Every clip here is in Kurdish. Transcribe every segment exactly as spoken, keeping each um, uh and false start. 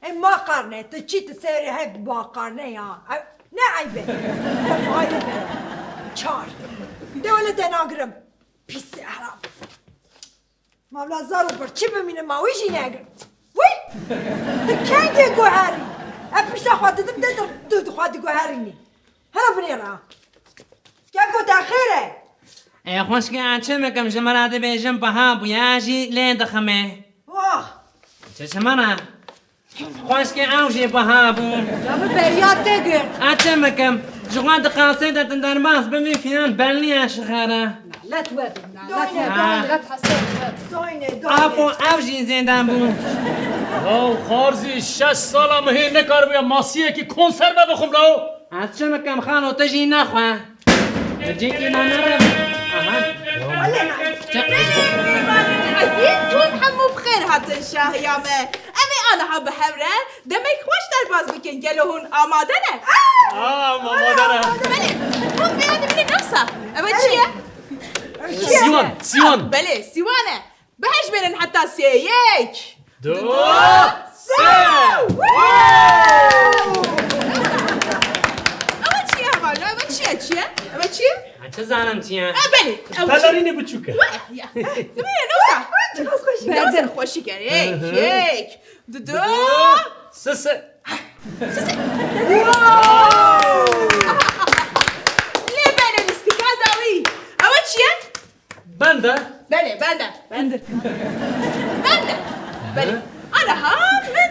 E, maqarne, tu çi tu serê hev maqarne ya. E, ne eyb e. Ev ayb e. Çar. De wele te nagirim. Pîsê heram. Mavla zar û birçî bimîne ma wî jî negir. Wî! Tu kengê guherî? E, pişta xwe didim de tu, tu xwe diguherînî. Hela binêre. Keko te xêr e? Ê xweşke, ez çi bikim, ji min re dibêjin biha bûye, ez jî lê diximê. Wah! Çi ji min re? Xweşke, ew jî biha bû. Ya bi beriya te girt. Ez çi bikim? Ji xwe di qasê de tu derbas bibî filan belliye ji xêr e. Nalet we be, nalet we be, Ha. Nalet hesret we be. Doyne, doyne. Apo, ew jî zêde bû. Law Xarzî, şeş sala min hê nekaribûye masiyekî konserve bixwim law. Ez çi bikim xalo, tu jî nexwe. Tu cîkî me nere. Aha. Çi? Ezîz, hûn hemû bi xêr hatin şahiya me. Em ê aniha bi hev re demek xweş derbas bikin. Gelo hûn amade ne? Aa, em amade ne. Belê, hûn vêya dibînin ne wisa? Ev çi ye? Sîwan, sîwan. Belê, sîwan e. Bi heş bêrin heta sê. Yek. Du. Du. Sê. Ew çi ye hevalno? Ev çi ye, çi ye? Ev çi ye? Ha, çi zanim çi ye? Ha, belê. Ew çi? Pelerînê biçûk e. Weh, ya. Dibîne ne wisa? Berdim. Xweşik e. Yek, Hı hı. yek. Du, du. Du. Sê, sê. Sê, sê. Wow! Lê belê lîstika dawî. Ew çi ye? Bend e. Belê, bend e. Bend. Bend e. Belê. Hı. Aniha min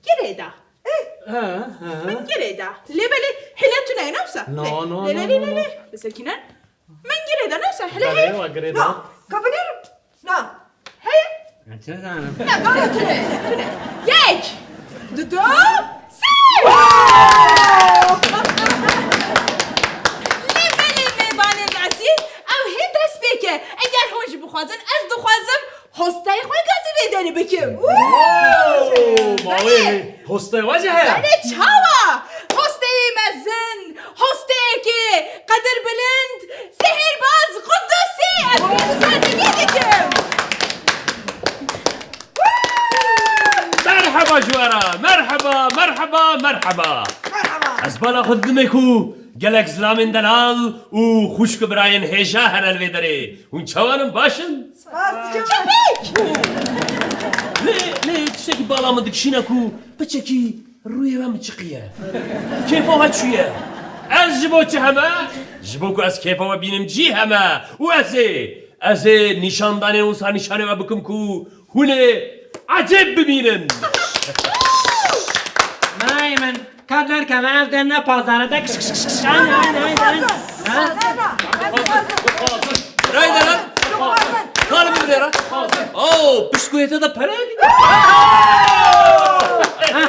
girê da. He, he, he. Min girê da. Lê belê hile tune ye, ne wisa? No, no, no, no, no. Lê, lê, lê, lê, lê. Bi sekîne. Min girê da, ne wisa? Hile heye. Belê, wa girê da. No. Ka binêrim? Na. Heye. Çi zanim? Na, bana tune, tune. Yek. Du, du. Sê. Lê belê mêvanên ezîz, ew hê dest pê ke. Eger hûn jî bixwazin, ez dixwazim hosteyê xwe gazî vê derê bikim. Wow! Belê. Mawê hosteyê we jî heye? Belê, çawa? Hosteyê mezin, hosteyekê qedirbilind, sihêrbaz, qudusî, ez pêşniyarê dikim. Merheba ji we re, merheba, merheba, merheba. Merheba. Ez bala xwe didimê ku gelek zilamên delal û xwişk û birayên hêja hene li vê derê. Hûn çawan in, baş in? Spas dikim. Lê, lê tiştekî bala min dikişîne ku piçekî rûyê we miçiqiye. Kêfa we çûye. Ez ji bo çi heme? Ji bo ku ez kêfa we bînim cî heme. Û ez ê, ez ê nîşandanê wisa nîşanê we bikim ku hûn ê ecêb bibînin. Nayê min. Ka derkeve ev der ne pazar e, de kış kış kış kış. Aynen, aynen, aynen. Ha? Rayde lan. Kalım bir lira. Oo, pişkoyete de para gidiyor. Ha,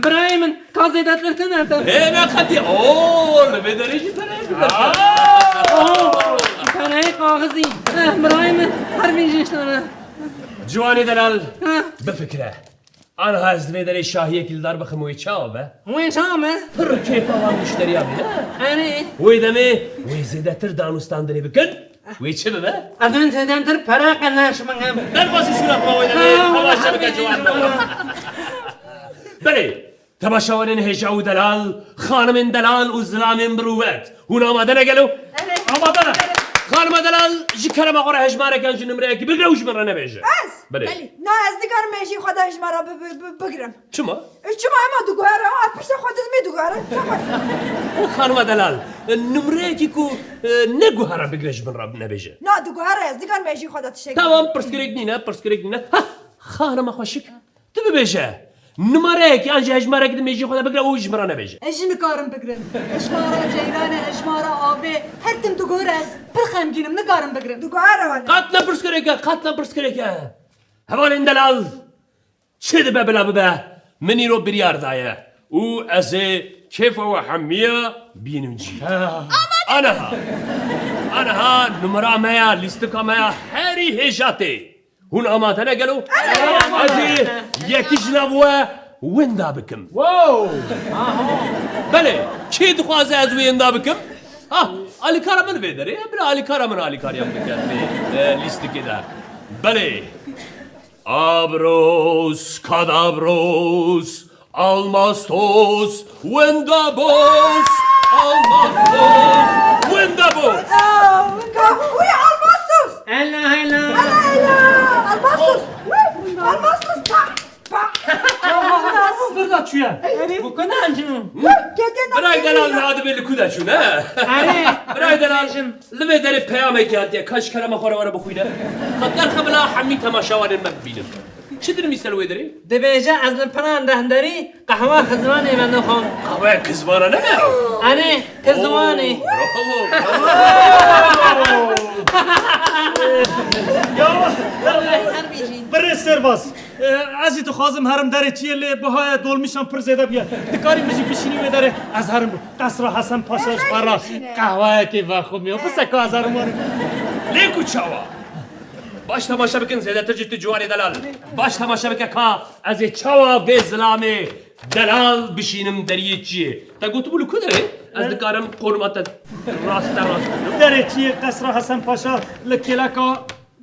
birayê min, ka zêdetir tune te. Ê, ne qetî. Oo, li vê derê jî para gidiyor. Oo, parayê kaxizî. Eh, birayê min, her vîn jî işte. Ciwanê delal, Ha. bifikire. Aniha ez divê derê şahiyekî li dar bixim, wê çawa be? Wê çawa be? Pir kêfa wan muşteriya bî, ne? Erê. Wê demê wê zêdetir danûstandinê bikin, wê çi bibe? Ez ên zêdetir pere qezenç bikim. Derbasî sûra xwe wê demê Ha, temaşe bike hemî ciwan. Belê, temaşevanên hêja û delal, xanimên delal û zilamên bi rûwet. Hûn amade ne gelo? Evet. Amade ne? Xanima delal, ji kerema xwe re hejmarek yan ji nimreyekî bigre û ji min re nebêje. Ez? Belê. Belê. Na, ez nikarim hêjî xwe de hejmara bi-, bi-, bi-, bigrim. Çima? E, çima ema diguhere, ha, pişta xwe didimê diguhere. Çima? Xanima delal, e, nimreyekî ku, e, neguhere bigre ji min re nebêje. Na, diguhere, ez nikarim hêjî xwe de tiştek. Tamam, pirsgirêk nîne, pirsgirêk nîne. Ha, xanima xweşik. Tu bibêje, numareyek yan jî hejmarek di mêjî xwe de bigre û ji min re nebêje. Ez jî nikarim bigrim. Hejmara ceyranê, hejmara avê, her tim diguhire ez pir xemgîn im, nikarim bigrim. Diguhere wele. Qet ne pirsgirêk e, qet ne pirsgirêk e. Hevalên delal, çi dibe bila bibe, min îro biryar daye û ez ê kêfa we hemiya bînim cî. Aniha, aniha numara me ya, lîstika me ya herî hêja tê. Hûn amade ne gelo? Ez ê yekî ji nav we winda bikim. Wow! Belê, kê dixwaze ez wê winda bikim? Ha, alîkara min vê derê ye, bila alîkara min alîkariya min bike vê, e, lîstikê de. Belê. Abros, kadabros, almastos, windabos, almastos, windabos. Aa, winda-, uy, almastos. Ela, ela. Ela, ela. Almastos. Uy, almastos. Pa, pa. Burada çüye. Bu kadar mı? Gel, gel, Biray gel, delal gel. Ne adı belli kuda çün, ha? Are. Biray delal. Li vê derê peyamekî hatiye, ka ji kerema xwe re were bixwîne. Qet derxe bila hemî temaşevanên me bibînin. Çi dinivîse li wê derê? Dibêje ez li piran rehderî qehwa xizvanê venixwim. Qehweya kizvana ne be? Erê, kizwanê. Oo, bravo, bravo. Ya, birê serbaz. E, ez jî dixwazim herim derê çiyê lê bihaya dolmîşan pir zêde bûye. Dikarî min jî bişînî wê derê ez herim. Qesra Hesen Paşa ji xwe re qehweyekê vexwimiyo. Biseko ez herim werim. Lê ku çawa? Baş temaşe bikin, zêdetir jî tu ciwanê delal. Baş temaşe bike ka ez ê çawa vê zilamê delal bişînim deriyê çiyê. Te gotibû li ku derê? Ez dikarim konuma te rast te rast bidim. Derê çiyê Qesra Hesen Paşa li kêleka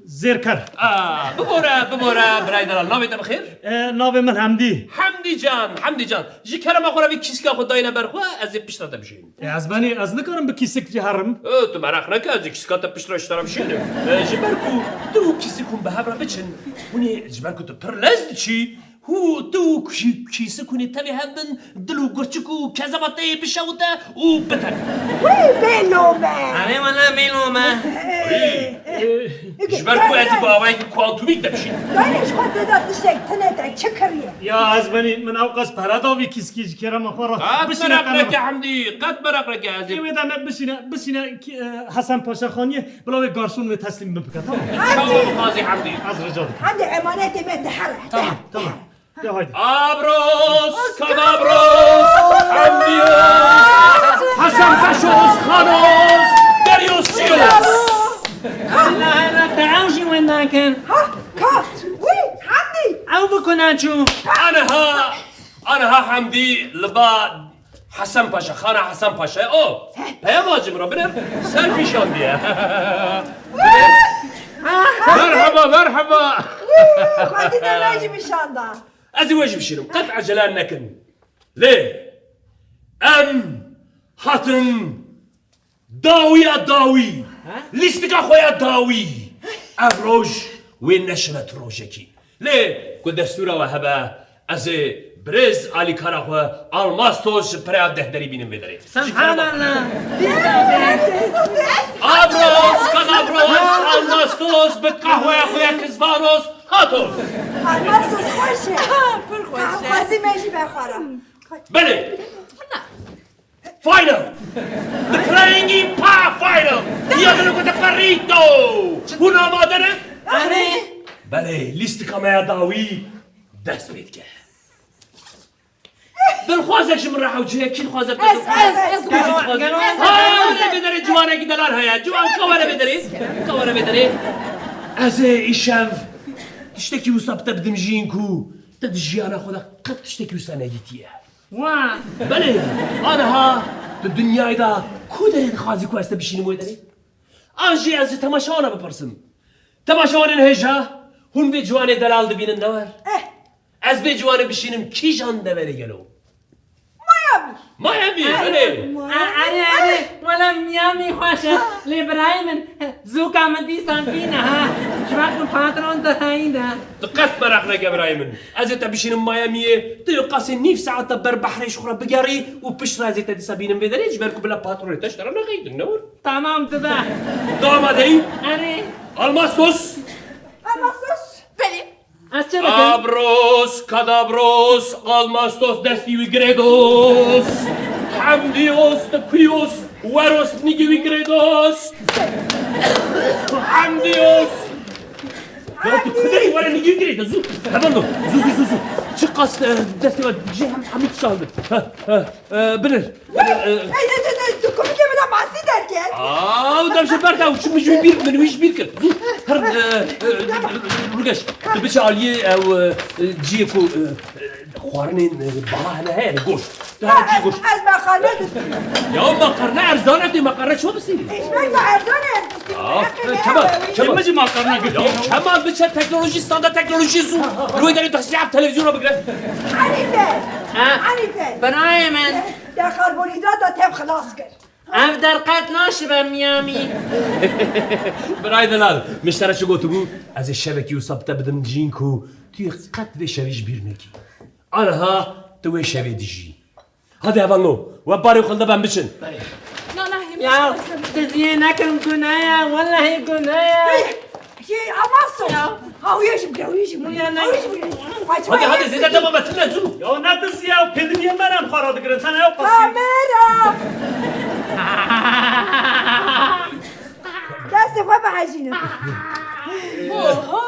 Zêrker. Aa, bibore, bibore, birayê delal. Navê te bi xêr? E, navê min Hemdî. Hemdî can, Hemdî can. Ji kerema xwe re vî kîska xwe dayne ber xwe, ez ê piştre te bişînim. E, ez benî, ez nikarim bi kîsik jî herim. E, tu meraq neke, ez ê kîska te piştre ji te re bişînim. E, ji ber ku tu û kîsik hûn bi hev re biçin, hûn ê, ji ber ku tu pir lez diçî, Hû, tu û kî-, kîsik hûnê tevî hev bin, dil û gurçik û kezeba te yê bişewite û bite. Wî bê lome. Erê wele bê lome. Ê, ê, Ji ber ku ez ê bi awayekî kuantumî depşînim. Dayê ji xwe tê de tiştek tune te çi kiriye? Ya ez benî min ewqas pere da vî kîskî ji kerema xwe re. Qet meraq neke Hemdî, qet meraq neke ez ê. Ê wê de me bişîne, bişîne ki, e, Hesen Paşa Xaniyê, bila wê garson wê teslîm min bike, tamam? Çawa bixwazî Hemdî? Ez rica dikim. Hemdî emanetê me dihere. Tamam, tamam. De haydi. Abros, kadabros, Hemdiyos, Hasan Paşos, Xanos, Deryos Çiyos. Hela, hela, te ew jî wenda kir. Ha, ka, wî, Hemdî. Ew bi ku neçû. Aniha, aniha Hemdî li ba Hesen Paşa, xana Hesen Paşa. O, peyama ji min re bine. Selfie şandiye. Merhaba, merhaba. Xwedî de me jî bişanda. Ez ê we jî bişînim. Qet ecele nekin. Lê em hatin dawiya dawî. He? Lîstika xwe ya dawî. Ev roj wê neşibe tu rojekî. Lê ku destûra we hebe, ez ê birêz alîkara xwe Almastos ji pireya dehderî bînim vê derê. Subhanallah. Abros, kadabros, Almastos bi qehweya xwe ya kizvanos hatos. Almastos xweş e. Pir xweş e. Xwezî me jî be xwe re. Belê. Final! The playing pa final! Diablo ku te perîto! Hûn amade ne? Erê. Belê, lîstika me ya dawî dest pê dike. Dilxwazek ji min re hewce ye, kî dixwaze Ez, ez, ez, Kî dixwaze? Ha, were vê derê ciwanekî delal heye. Ciwan ka were vê derê. Ka were vê derê. Ez ê îşev tiştekî wisa bi te bidim jîn ku te di jiyana xwe de qet tiştekî wisa nedîtiye. Wa! Belê, aniha di dinyayê de ku derê dixwazî ku ez te bişînim wê derê? An jî ez ji temaşewana bipirsim. Temaşewanên hêja, hûn vê ciwanê delal dibînin ne wer? Eh. Ez vê ciwanê bişînim kîjan deverê gelo? Miami. Miami, belê. A-, erê, erê, wele Miami xweş e. Lê birayê min, zûka min dîsan tîne ha. Ji ber ku patron te heyî de. Tu qet meraq neke birayê min. Ez ê te bişînim Miami'yê, tu yê qasê nîv saeta ber behrê ji xwe re bigerî û piştre ez ê te dîsa bînim vê derê, ji ber ku bila patronê te ji te re nexeyîtin, ne wir? Tamam dibe. Tu amade yî? Erê. Almastos? Almastos? Belê. Ez çi bikim? Abros, kadabros, almastos, destî wî girêdos. Hemdîos, tu kuyos, weros, nigî wî girêdos. Hemdîos. Ya tu kuderî were nigî girêdos, zû. Hemen lo, zû, zû, zû, zû. Çi qas, e, destê we cihê hem hemî tişt aldi. Ha, ha. E, binir. Binir, e. Hey, hey, hey, hey, tu komikê min a masî derket. Aa, dem ji ber de çi min ji wî bîr, min wî ji bîr kir. Zû, her, e, e, Rugeş, tu biçe aliyê ew, e, ciyê ku, e, e, xwarinên, e, baha hene heye, goşt. Tu her ciyê goşt. Ez meqarne distînim. Ya meqarne erzan e, tê meqarne çima distînî? Ê, ji ber ku erzan e, ez distînim. Aa. Kemal, Kemal. Min jî makarna girt. Ya Kemal, biçe teknolojî standa, teknolojî zû. Li wê derê destê ev televizyona bigire. Hanife! Ha? Hanife! Birayê min. Te karbonhîdrata tev xilas kir. Ev der qet naşibe Miami. Birayê delal, min ji te re çi gotibû? Ez ê şevekî wisa bi te bidim cîn ku tu yê qet vê şevê ji bîr nekî. Aniha tu wê şevê dijî. Hadi hevalno, we barê xwe li de ben biçin. Na, na, yemin Ya, ederim. Diziyê nekin gune ye, wellahî gune ye. Hey, hey, Amaso. Ya. Ha, uya ji bire, uya ji bire. Uya ne? Uya ji bire. Hadi, hadi, zêde dema me tune zû. Ya ne diziye, pêdiviyê me re em xwe radigirin, sen ew qasî. Kamera. Destê xwe bihejînin. Oho.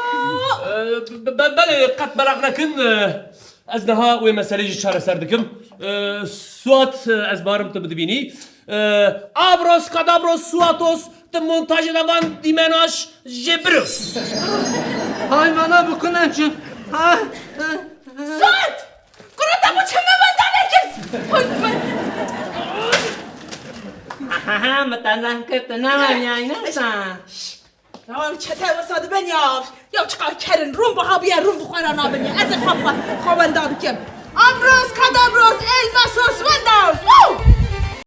Ee, be-, be-, belê qet meraq nekin, ee, Ez niha wê meselê jî çareser dikim. Ee, Suat, ee, ez barim tu bidibînî. Ee, Abros, Kadabros, Suatos, tu montajê de van dîmenaj jê biro. Hay mana bikune çi? Ha, ha, ha. Suat! Kuro te bu çeme wenda nekir! Hay be! Aha, min te zehn kir, tu ne wanyayî, ne wisa? Ya çete wisa dibin ya. Ya çiqa kerin, rûn biha bûye, rûn bi xwe re nabin ya. Ez ê xwe, xwe, xwe wenda bikim. Abros, Kadabros, Elmasos, Windows. Woo!